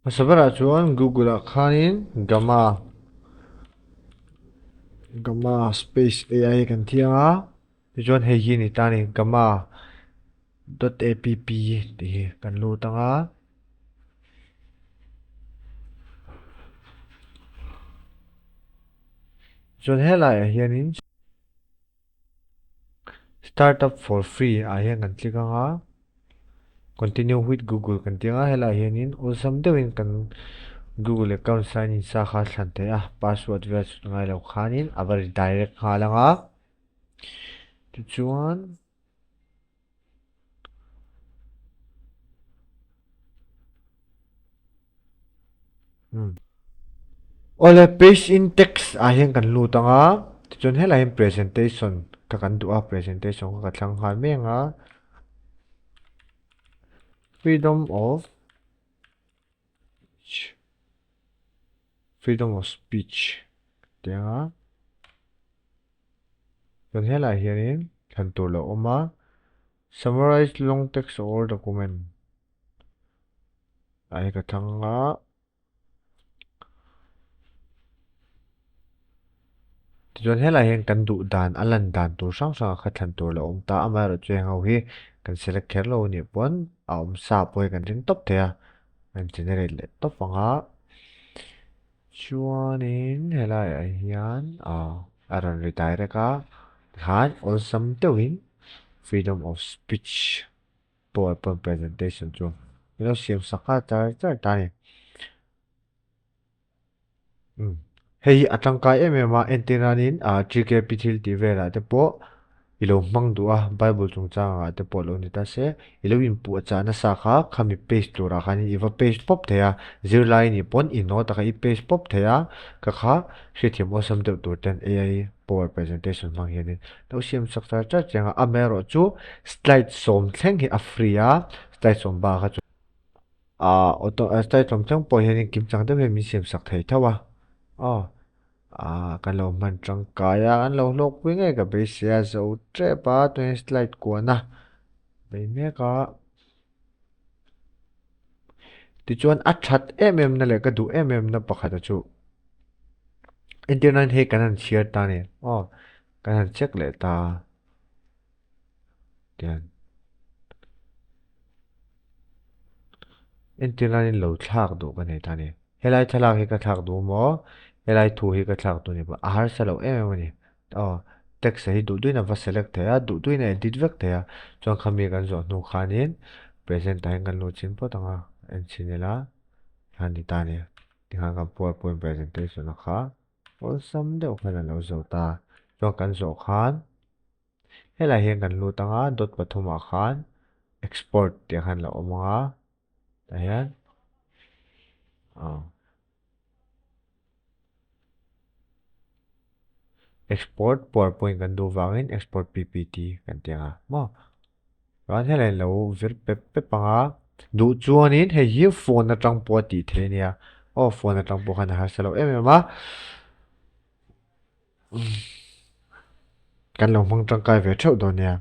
Hmasa berah chuan Google ah khanin Gamma Gamma space AI kan thiang a, tichuan hei hi a ni ta a ni Gamma dot app tih hi kan lut ang a. Chuan helaiah hianin Startup for free ah hian kan click ang a, continue with Google kan tih ang a, helaiah hianin awlsam deuhin kan Google account sign in sa kha a thlan theih a, password vel chhut ngai lo khanin a va redirect nghal ang a, tichuan. Awle page in text ah hian kan lut ang a, tichuan helaiah hian presentation kha kan duh a, presentation kha ka thlang nghal mai ang a, freedom of freedom of speech tih ang a. Chuan helaiah hianin thlan tur lo awm a, Summarize long text or document ah hi ka thlang a. Tichuan helaiah hian kan duh dan a lan dan tur hrang hrang ah kha thlan tur lo awm ta, amaherawhchu heng ho hi kan select kher lo anih pawn a awm sa pawh hi kan ring tawp thei a, kan generate leh tawp ang a. Chuanin helaiah hian a rawn ri direct a, tikhan awlsam deuhin freedom of speech powerpoint presentation chu min lo siam sak nghal char char ta a ni. Umm hei hi a tangkai em em a, entir nanin GKP thil tih velah te pawh I lo hmang duh a, Bible chungchangah te pawh lo ni ta se, i lo inpuh a chah nasa kha khami paste turah khanin i va paste pawp thei a, zirlai nih pawn i note ah kha i paste pawp thei a, ka kha hriathiam awlsam deuh tur ten AI power presentation hmang hianin lo siam chak char char chiang a, amaherawh chu slide sawm thleng hi a free a, slide sawm bakah kha chu auto slide sawm thleng pawh hianin kimchang deuh hian min siam sak thei tho a, aw. Aaa kan lo hman tangkai a, an lo hlawkpui ngei ka beisei a, zo tep a tuna slide kuahna bei mek a. Tichuan a that em em na leh ka duh em em na pakhat a chu entirnan hei kan han chhiar ta a ni aw kan han check leh ta a tian entirnan in lo thlak duh ka nei ta a ni. Helai thlalak hi ka thlak duh maw? Helai thu hi ka thlak duh ni pawh a harsa loh em em a ni. Aw, text hi duh duhin a va select thei a, duh duhin a edit vek thei a. Chuan khami kan zawh hnu khanin present ah hian kan lut chin phawt ang a, en chhin ila a ni ta a ni. Tikhan kan powerpoint presentation a kha awlsam deuh khan a lo zo ta. Chuan kan zawh khan helai hian kan lut ang a, dot pathumah khan export tih khan a lo awm ang a. Tah hian aw export powerpoint kan duh vangin export ppt kan ti ang a maw chuan helai lo vir pep pep ang a duh chuanin hei hi phone atang pawh a tih theih a nia aw phone atang pawh khan a harsa lo em em a kan lo hmang tangkai ve theuh dawn nia.